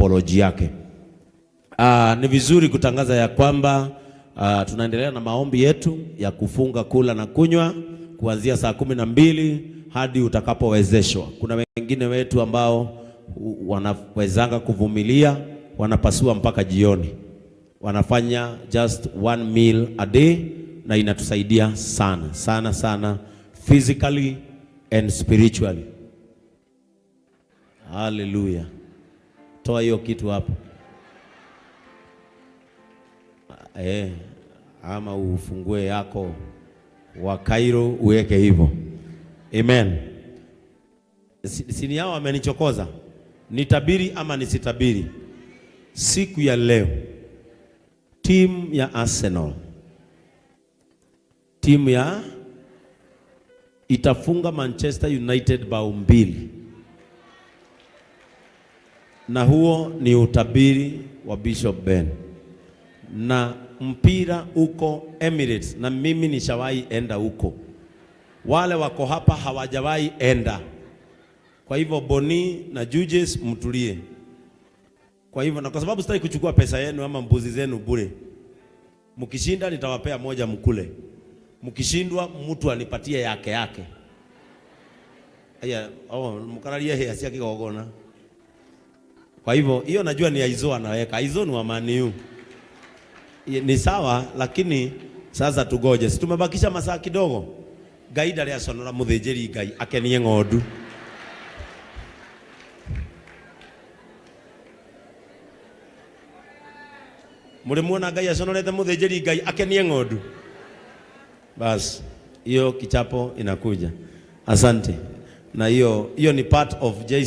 apology yake. Ni vizuri kutangaza ya kwamba tunaendelea na maombi yetu ya kufunga kula na kunywa kuanzia saa 12 hadi utakapowezeshwa. Kuna wengine wetu ambao wanawezanga kuvumilia, wanapasua mpaka jioni, wanafanya just one meal a day, na inatusaidia sana sana sana physically and spiritually. Hallelujah. Toa hiyo kitu hapo. Ama ufungue yako wa Cairo uweke hivyo. Amen. Sini yao amenichokoza. Nitabiri ama nisitabiri? Siku ya leo timu ya Arsenal, timu ya itafunga Manchester United bao 2. Na huo ni utabiri wa Bishop Ben. Na mpira uko Emirates, na mimi nishawahi enda huko. Wale wako hapa hawajawahi enda. Kwa hivyo Boni na Juges mtulie. Kwa hivyo, na kwa sababu sitaki kuchukua pesa yenu ama mbuzi zenu bure. Mkishinda nitawapea moja mkule. Mkishindwa mtu anipatie yake yake. Aya, oh, mkalalie hea si akigogona. Kwa hivyo hiyo najua ni Aizo anaweka. Aizo ni wa Man U. Ni sawa, lakini sasa tugoje. Si tumebakisha masaa kidogo. Ngai ndarĩ aconora mũthĩnjĩri Ngai akenie ng'ondu. Mũrĩ muona Ngai aconorete mũthĩnjĩri Ngai akenie ng'ondu? Bas, hiyo kichapo inakuja. Asante. Na hiyo ni part of J